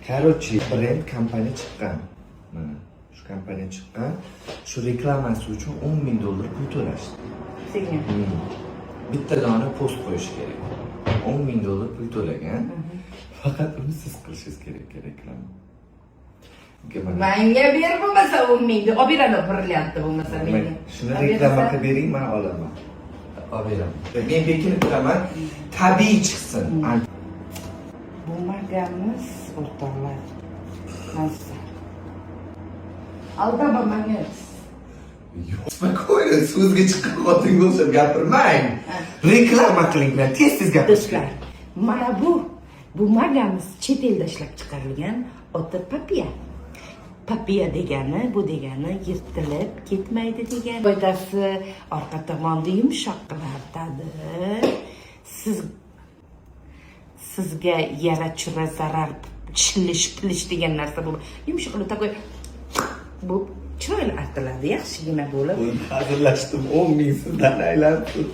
Короче, brend kompaniya chiqqan. Mana shu kompaniya chiqqan. Shu reklamasi uchun 10 ming dollar pul to'lashdi. Senga. Bitta dona post qo'yish kerak. 10 ming dollar pul to'lagan. Faqat uni siz qilishingiz kerak reklama. Manga ber bo'lmasa 10 mingni. Olib beradi brilliantni bo'lmasa menga. Shuni Olib reklama berasan? Qilib bering, man olaman. Olib beraman. Men bekinib turaman. Tabiiy chiqsin. Бумага miz, o'rtoqlar. Mazza. Aldama manga. Yo'q, спокойно, so'zga chiqqan xotinga o'xshab gapirmang. Reklama qiling bilan tez tez gapirish Do'stlar, kerak. Mana bu бумага miz chet elda ishlab chiqarilgan, oti papiya. Papiya degani, bu degani yirtilib ketmaydi degani. Foydasi, orqa tomonni yumshoq qilartadi. Sizga yara chura zarar, chilish pilish degan narsa bu yumshoq qilib, такой bu chiroyli artiladi, yaxshigina bo'lib. Hazillashdim, 10 ming sizdan aylansin.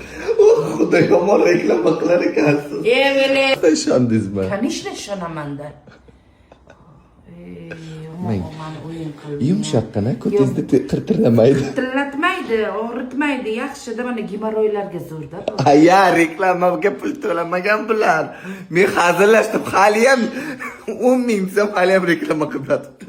Oh, Xudo, yomon reklama qilar ekansiz. Evele. Ishondingizmi? Конечно, ishonamanda. Yomon mani o'yin qildi. Yumshoqqina, ko'tingizni tirtirlamaydi. Tillatmaydi, og'ritmaydi, yaxshida, mana gemorroylarga zo'rda bu. Aya, reklamaga pul to'lamagan bular. Men hazillashdim, haliyam 10 ming desam, haliyam reklama qilib yotibdi.